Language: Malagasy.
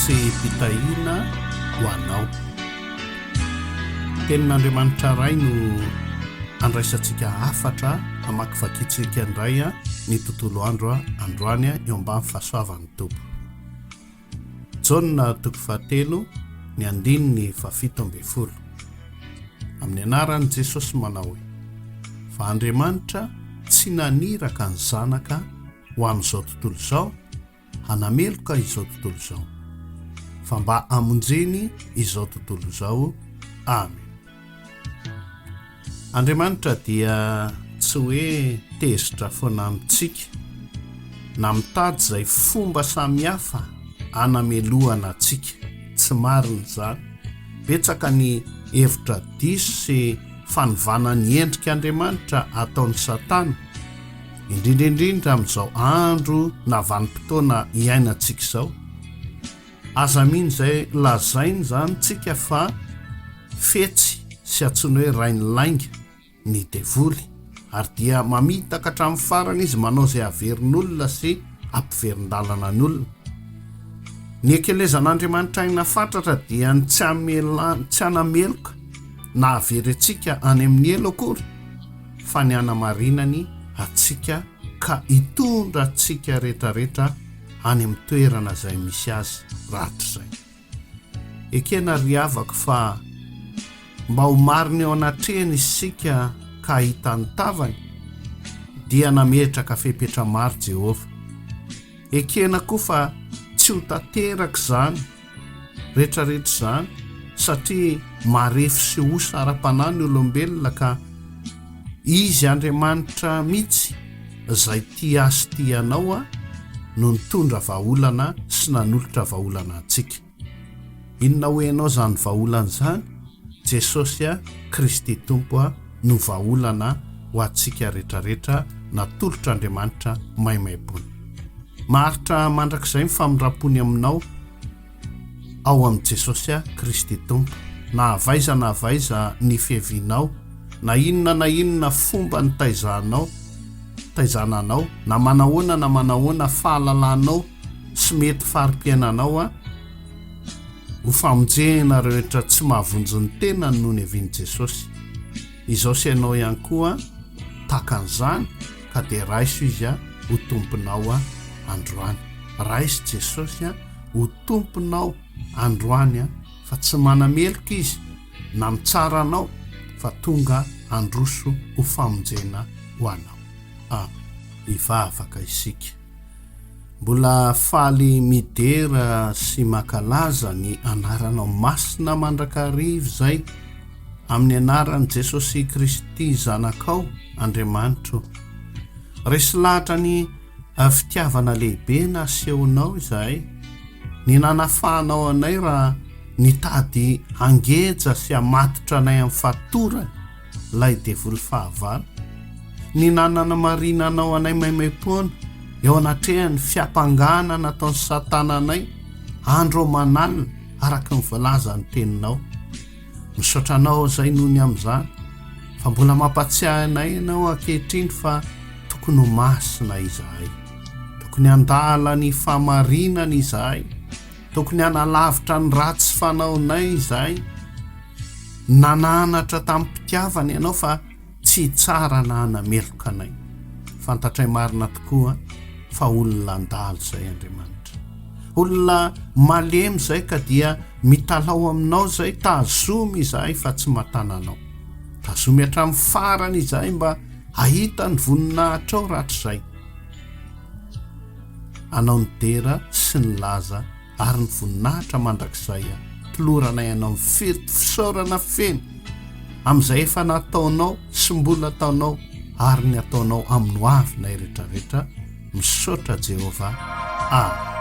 Vatsim-pitahiana ho anao. Tenin'Andriamanitra Ray no andraisantsika hafatra hamakivakintsika indray ny tontolo andro androany eo ambany fahasoavan'ny Tompo. Jaona toko fahatelo ny andininy fahafito ambin'ny folo. Amin'ny anaran'i Jesosy manao hoe, Fa Andriamanitra tsy naniraka ny Zanaka ho amin'izao tontolo izao hanameloka izao tontolo izao, fa mba hamonjeny izao tontolo izao. Amen. Andriamanitra dia tsy hoe tezitra foana amintsika na mitady izay fomba samihafa hanamelohana antsika. Tsy marina izany. Betsaka ny hevitra diso sy fanovana ny endrik'Andriamanitra ataon'i Satana, indrindra indrindra amin'izao andro na vanim-potoana iainantsika izao. Aza mino izay lazainy izany tsika fa fetsy sy antsoina hoe rain'ny lainga ny devoly ary dia mamitaka hatramin'ny farany izy manao izay haverin'olona sy hampiverin-dalana ny olona. Ny ekelezan'Andriamanitra aina fatratra dia ny tsy hamela tsy hanameloka na havery antsika any amin'ny helo akory fa ny hanamarinany antsika ka hitondra antsika retraretra any amin'ny toerana izay misy azy rahatrizay. Ekena ry havako fa mba ho marina eo anatrehany isika ka hahita ny tavany, dia nametraka fepetra maro Jehovah. Ekena koa fa tsy ho tanteraka izany rehetrarehetra izany satria marefo sy osa ara-panahy ny olombelona ka Izy Andriamanitra mihitsy izay tia ahy sy tia anao no nitondra vahaolana sy nanolotra vahaolana antsika. Inona hoy ianao izany vahaolana izany? Jesosy Kristy Tompo no vahaolana ho antsika rehetrarehetra natolotr'Andriamanitra maimaimpoana. Maharitra mandrakizay ny famindram-pony aminao ao amin'i Jesosy Kristy Tompo. Na avy aiza na avy aiza ny fiavianao, na inona na inona fomba nitaizanao, taizana anao, na manahoana na manahoana fahalalanao sy mety fari-piainanao, ho famonjena rehetra tsy mahavonjy ny tenany no niavian'i Jesosy. Izao sy ianao ihany koa tahaka an'izany ka dia raiso Izy ho Tomponao androany. Raiso Jesosy ho Tomponao androany fa tsy manameloka Izy na mitsara anao fa tonga handroso ho famonjena ho anao. Amen. Hivavaka isika. Mbola faly midera sy mankalaza ny anaranao masina mandrakariva izay amin'ny anaran'i Jesosy Kristy Zanakao, Andriamanitro. Resy lahatra ny fitiavana lehibe nasehonao izahay, ny nanafahanao anay raha nitady hangeja sy hamatotra anay amin'ny fatorany ilay devoly fahavalo, ny nananamarinanao anay maimaimpoana eo anatrehan'ny fiampangana nataon'i Satana anay andro aman'alina araka ny voalazan'ny teninao. Misaotra anao izay noho ny amin'izany, fa mbola mampatsiahy anay ianao ankehitriny fa tokony ho masina izahay. Tokony handala ny fahamarinana izahay. Tokony hanalavitra ny ratsy fanaonay izahay. Nananatra tamim-pitiavana ianao fa tsy hitsara na hanameloka anay. Fantatray marina tokoa fa olona handalo izay Andriamanitra. Olona malemy izay ka dia mitalaho aminao izay, tazomy izahay fa tsy matana anao. Tazomy hatramin'ny farany izahay mba hahita ny voninahitrao rahatrizay. Anao ny dera sy ny laza ary ny voninahitra mandrakizay toloranay anao ny fisaorana feno amin'izay efa nataonao sy mbola ataonao ary ny ataonao amin'ny hoavinay rehetrarehetra. Misaotra Jehovah. Amen.